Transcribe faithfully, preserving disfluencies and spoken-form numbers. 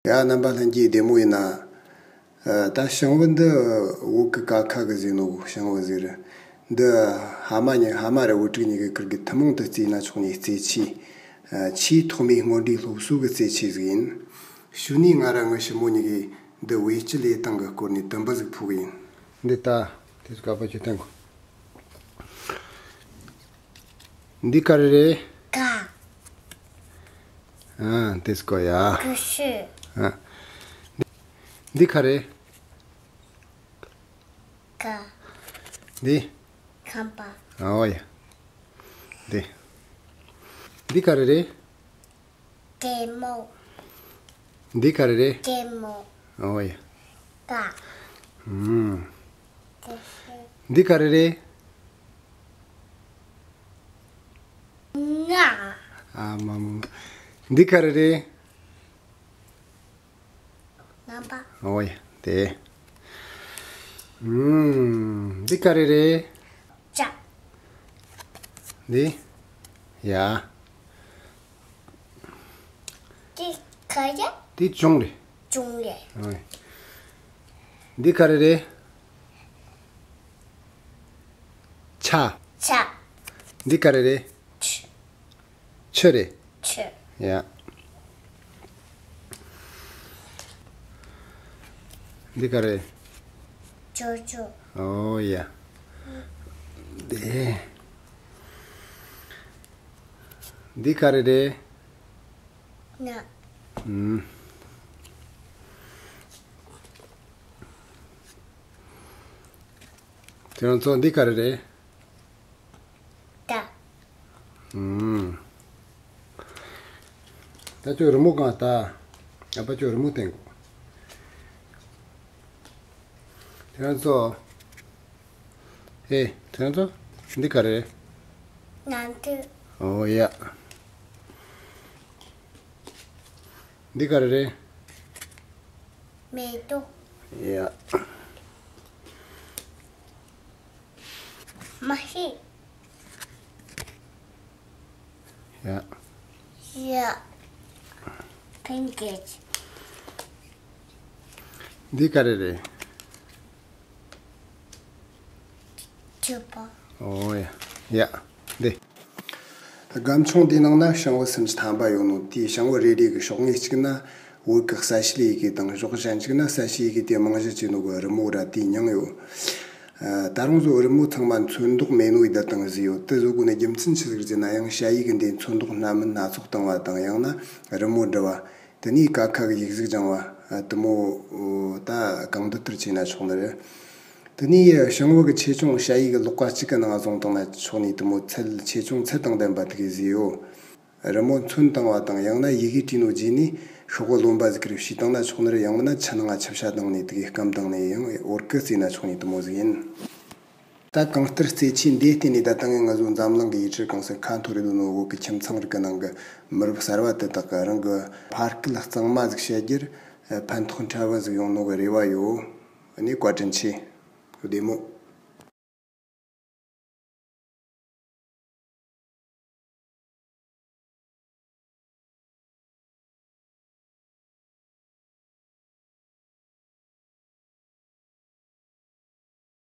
ཡ། རྣམ་པ་ལྷན་རྒྱས་བདེ་མོ་ཡིན་ན། ཨ། ད་ཞིང་བུ་འདི་བོད་གི་ཀ་ཁ་གི་ཟེར་ནོ་ཞིང་བུ་ཟིག་རེད། འདི་ཧ་མ་ཉི་ཧ་མ་ར་བུ་ཕྲུག་གཉིས་ཀྱི་ཁུར་གི་ཐུན་མོང་དུ་བརྩིས་ན་ཆོག་ནི་རྩེད་ཆས། ཨ། ཆེས་ཐོག་མའི་སྔོན་འགྲོའི་སློབ་གསོ་གི་རྩེད་ཆས་ཟིག་ཡིན། གཞུག་ནས་ང་ར་ངའི་ཞི་མོ་གཉིས་ཀྱིས་འདི་བེད་སྤྱོད་ལས་སྟངས་ཀྱི་སྐོར་ནས་དུམ་བུ་ཟིག་ཕུལ་གི་ཡིན། འདི་ལྟ། དེ་ཚོ་ག་པར་ཁྱོད་བསྟན་གོ། འདི་ག་རེ་རེད། ཀ། ཨ། དེ་སྐོར་ཡ། ཀུ་ཤུ། ཨ། འདི་ག་རེ། ཀ། འདི། ཁམ་པ། ཨོ་ཡ། འདི། འདི་ག་རེ་རེད། གད་མོ། འདི་ག་རེ་རེད། གད་མོ། ཨོ་ཡ། ཀ། ཨུམ། ཀུ་ཤུ། འདི་ག་རེ་རེད། རྔ། ཨ་མ་མ། འདི་ག་རེ་རེད། རྔ་པ། ཨོ་ཡ། དེ། ཨུམ། འདི་ག་རེ་རེད། ལྕགས། འདི། ཡ། འདི་ག་རེ། འདི་གཅོང་རེད། གཅོང་རེད། ཨོ་ཡ། འདི་ག་རེ་རེད། ཆ། ཆ། འདི་ག་རེ་རེད། ཆུ། ཆུ་རེད། ཆུ། ཡ། འདི་ག་རེད། ཅོ་ཅོ། ཨོ་ཡ། དེ། འདི་ག་རེ་རེད། ན། ཨུམ། ཁྱེད་རང་ཚོ་འདི་ག་རེ་རེད། ད། ཨུམ། ད་ཁྱོད་རི་མོ་གང་ལྟ། ཨ་ཕ་ཁྱོད་རི་མོ་བསྟན་གོ། ཁྱེད་རང་ཚོ། ཨེ། ཁྱེད་རང་ཚོ། འདི་ག་རེ། ནང་དུ། ཨོ་ཡ། འདི་ག་རེ་རེད། མེ་ཏོག་ཡ། མ་ཧེ། ཡ། ཡ། ཕིང་ཀེ། འདི་ག་རེ་རེད། ཕྱུ་པ། ཨོ་ཡ། ཡ། འདི། སྒམ་ཆུང་འདིའི་ནང་ན་ཞིང་བུ་སུམ་ཅུ་ཐམ་པ་ཡོད་ནོ། དེའི་ཞིང་བུ་རེ་རེ་གི་ཕྱོགས་ངོས་གཅིག་ན་བོད་ཀྱི་ས་གཤིས་ཡི་གེ་དང་། ཕྱོགས་གཞན་གཅིག་ན་ས་གཤིས་ཡི་གེ་དེ་རྨང་གཞི་བྱས་ནོ་གི་རི་མོ་ར་དེའི་མྱིང་ཡོད། ཨ། ད་རུང་བཟོ་རི་མོ་ཚང་མ་ཚོན་མདོག་མེད་ནོ་ཡི་བསྡད་བཏང་ཟིག་ཡོད། དེ་བཟོ་དགོས་ནི་རྒྱུ་མཚན་ཆི་ཟིག་ཟེར་ན། ཡང་ཞ་ཡི་གི་འདི་ཚོན་མདོག་སྣ་མིན་སྣ་ཚོགས་བཏང་བ་དང་། ཡང་ན་རི་མོ་འབྲི་བ། དེ་ནས་ཀ་ཁ་གི་ཡིག་གཟུགས་སྦྱང་བ། ཨ། དེ་མོ་ད་གང་འདོད་ལྟར་བྱས་ན་ཆོག་ནི་རེད། དེ་ནས་ཞིང་བུ་གི་ཆེ་ཆུང་ཞ་ཡི་གི་ཀློག་པ་གཅིག་གི་ནང་བཟུང་བཏང་ན་ཆོག་ནི། དེ་མོ་ཚད། ཆེ་ཆུང་ཚད་དང་ལྡན་པ་དེ་གི་བཟོས་ཡོད། རི་མོ་ཚོན་བཏང་བ་དང་། ཡང་ན་ཡི་གེ་བྲིས་ནོ་བརྗེས་ནས་ཤོག་བུ་རློན་པ་ཟིག་གིར་བྱས་བཏང་ན་ཆོག་ནི་རེད། ཡང་མིན་ན་ཆུ་ནང་ང་ཆུ་བྱ་བཏང་ནས་དེ་གི་སྐམ་བཏང་ནས་ཡང་འོར་གི་བརྩིས་ན་ཆོག་ནི། དེ་མོ་ཟིག་ཡིན། ད་གང་ལྟར་རྩེད་ཆས་འདིའི་སྟེང་ནས་ད་ལྟ་ངས་ང་ཚོ་འཛམ་གླིང་གི་ཡུལ་གྲུ་གང་སར་ཁ་འཐོར་རེ་འདུག་ནོ། བོད་ཀྱི་ཁྱིམ་ཚང་རིགས་ཀྱི་ནང་གི་མི་རབས་གསར་བ་དེ་དག་གི་རང་གི་ཕ་སྐད་གཙང་མ་ཟིག་བཤད་རྒྱུར་ཕན་ཐོགས་འཕྲལ་བ་ཟིག་ཡོང་ནོ་གི་རེ་བ་ཡོད། ཨ་ནི་བཀའ་དྲིན་ཆེ། བདེ་མོ།